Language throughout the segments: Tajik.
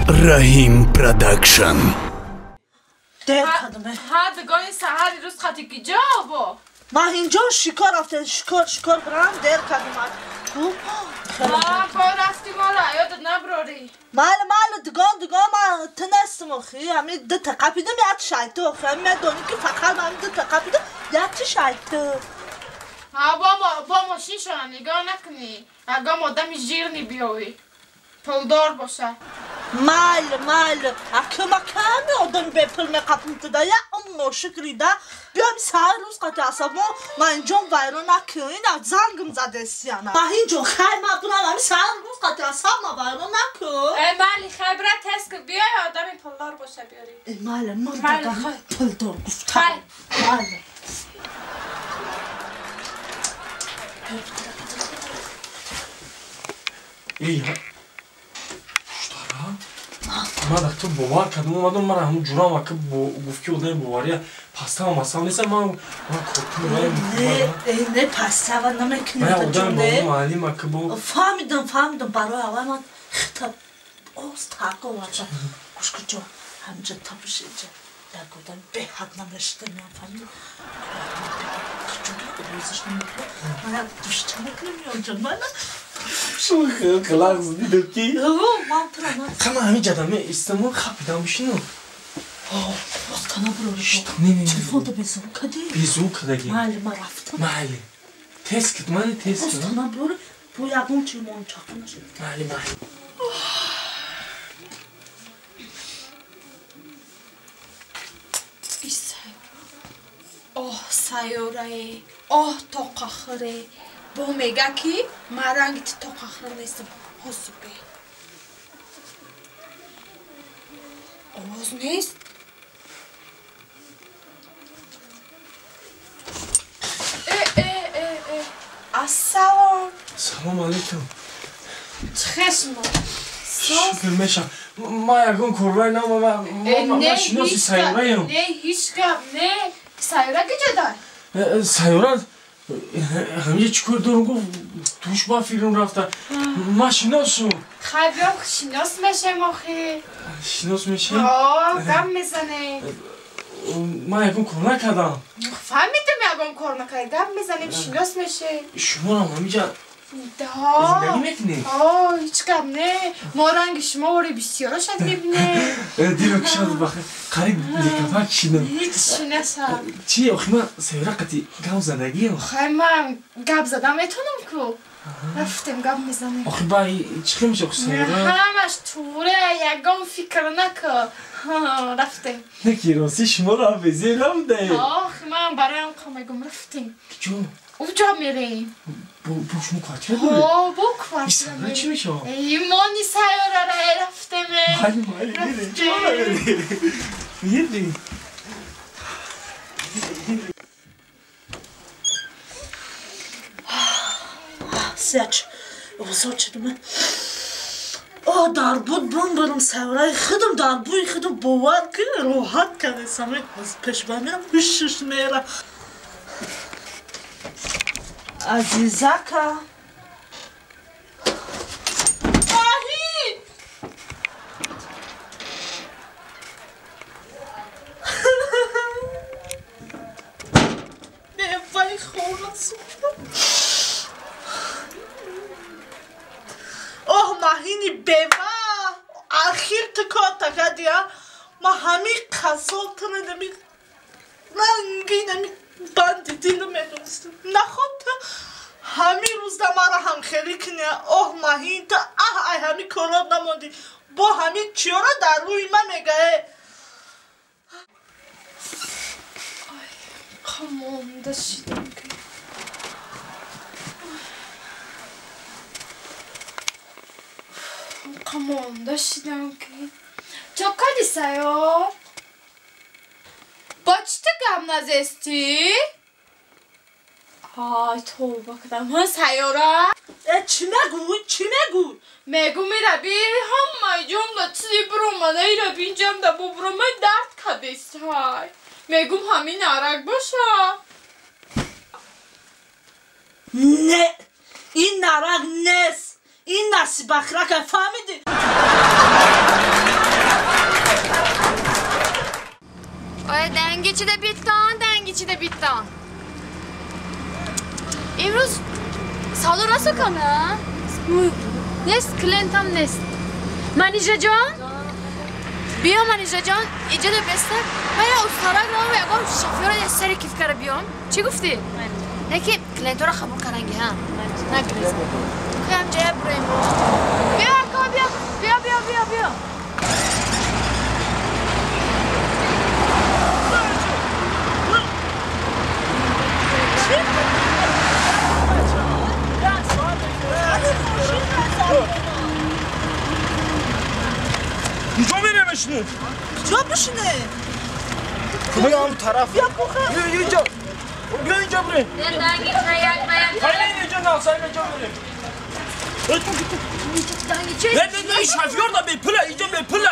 Раҳим Продакшн. Ҳа, дигони саҳари рӯз қати киҷо бо? Ман инҷо шикор рафтем, шикор бирам, дер кардам. Бо рафти мола, ёдат наброрӣ. Майли, майли, дигон, дигон, ман ту нестим охи. Ҳами дута қапидам, як шайту охи. Ҳами медонӣ ки фақат ҳами дута қапидам, як шайту. Ҳа, бо мошин шона нигоҳ накунӣ. Ягон одами жирни биёвӣ. Пулдор боша. Майли, майли. Акма ками одами бепул меқапим туда. Я мошик рида. Биём саҳар рӯз қати асабо ман инҷон вайрон накун. Ина зангм задесияна. Ман инҷон хай ма бурам ами саҳар рӯз қати асаб ма вайрон накун. Э майли, хай бира тез ки биёй одами пулдор боша биёрӣ. Э майли, мурдагам пулдор гуфта. Хай. Майли. Эй, ман дар ту бовар кардам, омадам ман ҳамун ҷурам ака гуфт ки одами бовария пастава масал неста, ман кортун не пастава намекунем. Одами бовар маълим ака бо фаҳмидам, фаҳмидам. Барои аввал ман хита оз тақа овардам. Гӯш кун ҷон, ҳаминҷа табиш инҷа як одами беҳад намешида меам, фаҳмидам. Овозаш намекунам, ман як душча мекунам меонҷон, мана. Қилақ дидам ки ман пурам. Ха, ман ҳамин ҷадаме истамон хапидам бишинам. Вақтана бурорӣ. Телефонто безвук кардӣ? Безвук кардаги. Майли, ман рафтам. Майли. Тез кит, майли, тез кит. Вақтана бурорӣ, бо ягон чи мончақу нашуд. Майли, майли. Оҳ, сайёрае, оҳ, тоқахӯре. Бо мега ки ман ранги ту тоқахӯр нестам. Ҳозир бе. Овоз нест? Э, э, э, э. Ассалом. Салом алейкум. Чӣ хел шумо? Шукр меша. Ман ягон корвай намам, ман шиноси сайёраем. Не, ҳеҷ гап, не. Сайёра киҷодай? Сайёра ҳаминҷа чӣ кор дорам, гуфт туш ба фирм рафта. Ман шиносум. Хай биём шинос мешем охи. Шинос мешем? О, гап мезанем. Ман ягон кор накардам. Фаҳмидам ягон кор накардӣ, гап мезанем, шинос мешем. Шуморам ҳаминҷа зиндагӣ мекунед? О, ҳеҷ гап не. Мо ранги шумо вори бисёро шад мебинем. Дило кишад бахе қариб лекафак кишидам. Ҳеҷ шиносам. Чи охи ман сайёра қати гап задагиам? Хай ман гап задам метавонам ку. Рафтем гап мезанем. Охи ба чӣ хел меша охи сайёра? Ҳамаш туре, ягон фикр накун. Рафтем. Не ки рости шуморо ҳам безеб набудаед. Охи ман бароям қа мегум рафтем. Киҷо? Уҷо мерем. Бо шумо квартира доред? О, бо квартира. Ин сайёра чӣ мешавад? Мони сайёрара рафтем. Майли, майли, мерем. Чӣ мерем? Мерем. Сяч, овозо чидума. О, дар буд бум бурум сайёраи худам, дар бӯи худам бовар кун, роҳат кардесам. Пешба мерам, ҳушш мера. Азизака. Маҳин! Меваи хона сӯхта. Оҳ, Маҳини бева! Ахир ту кор такадия. Ма ҳамин қасол туро нами ранги нами банди дилу медонистам. Наход ту ҳамин рӯзда маро ҳамхелӣ кунӣ. Оҳ, Маҳин, ту аҳ, ай ҳамин корот намондӣ. Бо ҳамин чиёро дар рӯи ман мегае. Ай, қамонда шидам ки. Қамонда шидам ки. Чо кардӣ сайёр? Бо чӣ ту гап назестӣ? Ай, тавба кардам. Ҳа, сайёра? Э, чӣ мегӯй? Чӣ мегӯй? Мегӯ мираби ҳамаи ҷумла чизи биромада ираби инҷамда бо биромай дард кадестай. Мегӯм ҳамин арак боша. Не, ин нарак нест. Ин насибахрака, фаҳмидӣ? Данги чида биттон, данги чида биттон. Имрӯз савдо расо кана? Нест, клиентам нест. Манижа ҷон? Биё Манижа ҷон, иҷода беста. Ман я устарак равам, ягон шофёра я сари киф кара биём. Чӣ гуфтӣ? Не ки клиентора қабул каранги, ҳа? Нагирез. Каям ҷая бураем. Биё, ака, биё. Биё, биё, биё, биё. کجا میره بشینه؟ کجا بشینه؟ بیا اون طرف بیا اینجا بیا اینجا بریم اینجا نه سر اینجا بریم نه نه شفیار دا به پله اینجا به پله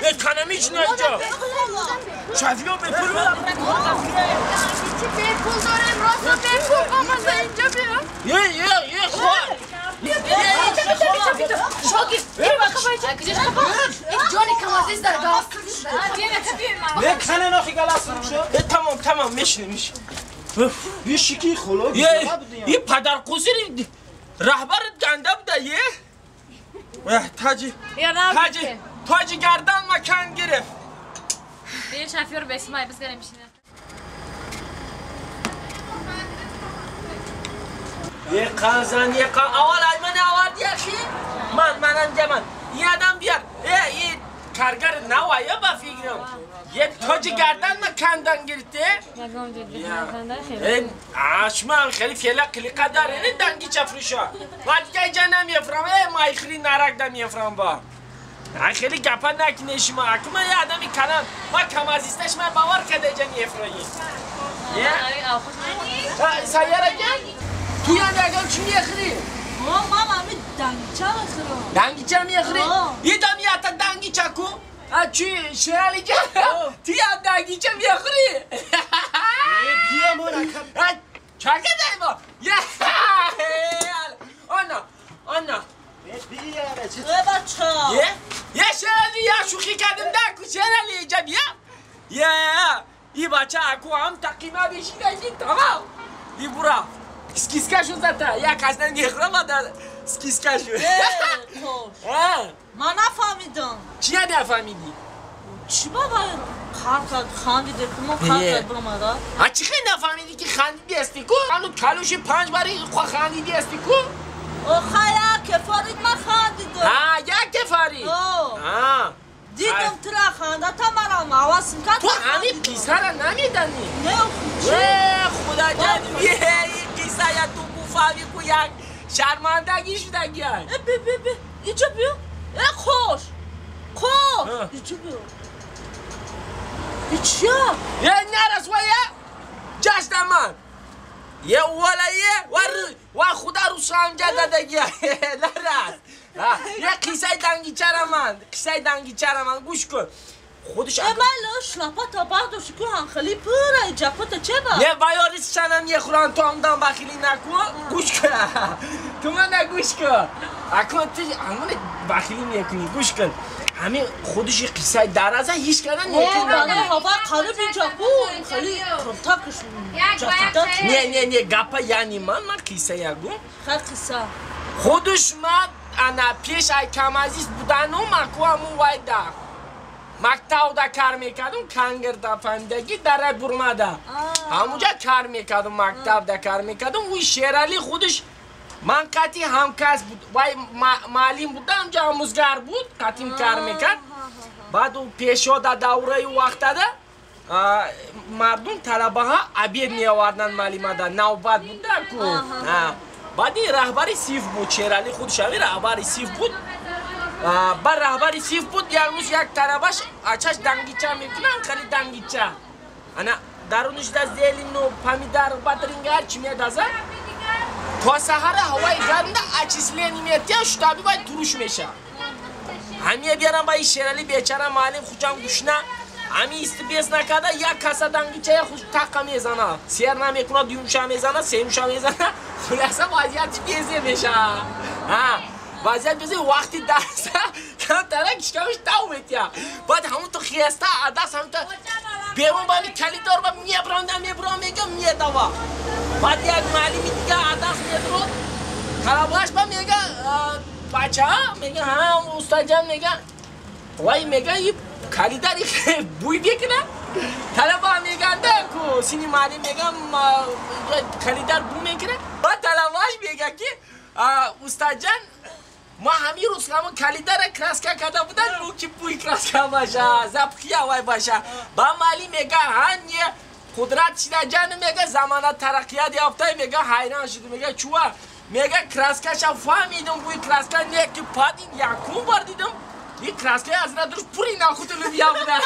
اکانومیش نه اینجا شفیار به پول به پول دارم راست به پول با من اینجا بیا یه یه یه خواه شاگرد تمام تمام میشینه میشینه یه شکی خلا یه پدر قوزی رهبر گنده بوده یه تاجی تاجی تاجی گردن مکان گرفت یه شفیار بسمای بس گرم میشینه یه قازن یه قا اول من آورد یکی من منم جمان یه آدم بیار یه کارگر نوایه با فکرم یه تاج گردن ما کندن گرفته آشما خیلی فعلا قلیقه داره نه دنگی چفروشا ما دیگه اینجا نمیفرم مایخری نرک دم میفرم با خیلی گپا نکنه شما اکو من یه آدمی کلم ما کم عزیزتش من باور کرده اینجا میفرایی سیاره گل توی هم اگه چی میخری؟ ماما همی دنگیچه میخرم دنگیچه میخری؟ یه دمی حتی دنگیچه کو؟ چی شیرالی جان؟ توی هم دنگیچه میخری؟ بیا ما رکب چه کردی ما؟ یه آنا آنا ای بچه یه شیرالی یا شوخی کردم دکو شیرالی اینجا بیا یه ای بچه اکو هم تقیمه بشیده تمام ای برا Скиска شو زده یک از نمیخورم در скиска شو من نفهمیدم چیه نفهمیدی؟ چی بابا خرد خندیده که ما خرد برم ها چی خیلی نفهمیدی که خندیدی هستی کو؟ هنو کلوش 5 باری خوا خندیدی هستی کو؟ آخه یک کفارید من خندیدم ها یک کفاری؟ ها دیدم تو را خنده تا مرم عوضم کرد تو همین قیصه را نمیدانی؟ نه خدا جان یه قیصه یا تو گفاوی کو یک شرمندگی شدگی های بی بی بی اینجا بیا ای خوش خوش اینجا بیا ای چیه؟ یه نرس و یه جشن من یه والا یه و خدا رو سامجه دادگی نرس یه قیصه دنگیچه من قیصه دنگیچه من گوش کن خودش ای من شلاپا تا برداشتی که هم خیلی پره جاپا چه با؟ یه وایاریس شنم یه خوران تو همدان بخیلی نکن گوش کن تو من نگوش کن اکن تو همون بخیلی میکنی گوش کن همین خودش قصه درازه هیچ کردن نکنه نه هوا قریب اینجا بود خیلی کنتاکش نه نه نه گپا یعنی من قصه یگو خیلی قصه خودش من انا پیش ای کم عزیز بودنو مکو همون وایدا مکتب کار میکردم کنگر دا فهمیدگی در برماده همونجا کار میکردم مکتب دا کار میکردم وی شیرالی خودش من قطعی همکس بود وای معلم بودم اونجا آموزگار بود قطعی کار میکرد بعد او پیشا دا دوره وقت ده مردم طلبه ها ابید میآوردن معلمه دا نوبت بود کو بعد این رهبری سیف بود شیرالی خودش همین رهبری سیف بود بر رهبری سیف بود یک روز یک طلبش اچش دنگیچه میکنن خیلی دنگیچه انا درونش دا زیلین و پمیدار و بطرینگ هر چی میدازه تا سحر هوای گرمده اچیسلینی میتیه شتابی باید تروش میشه همیه بیارم با این شیرالی بیچاره معلم خوشم گوشنه همی است بیس نکرده یک کاسه دنگیچه خوش تقه میزنه سیر نمیکنه دیومشه میزنه سیمشه میزنه خلاصه وضعیت بیزه میشه ها وضعیت بیزه وقتی درس کم ترک شکمش تاو میتیه بعد همون تو خیسته عدس همون تو Берун ба ми калидор ба мебранда мебрам мега медава. Баъд як муаллими дига адас медрод. Талабаш ба мега бача мега ҳа устаҷан мега вай мега и калидари буй бекуна. Талаба меганда ку сини муаллим мега калидар бу мекуна. Баъд талабаш мега ки устаҷан ма ҳамин рӯз ҳамон калидара краска карда будан, ки буй краска баша, запхия вай баша. Ба муаллим мега ҳа не қудрат шидаҷан мега замона тараққият ёфта мега ҳайрон шуд мега чуа мега краскаша фаҳмидам буй краска не ки пад ин якум бор дидам ин краскаи аз надруш пури нахуд лубия буда.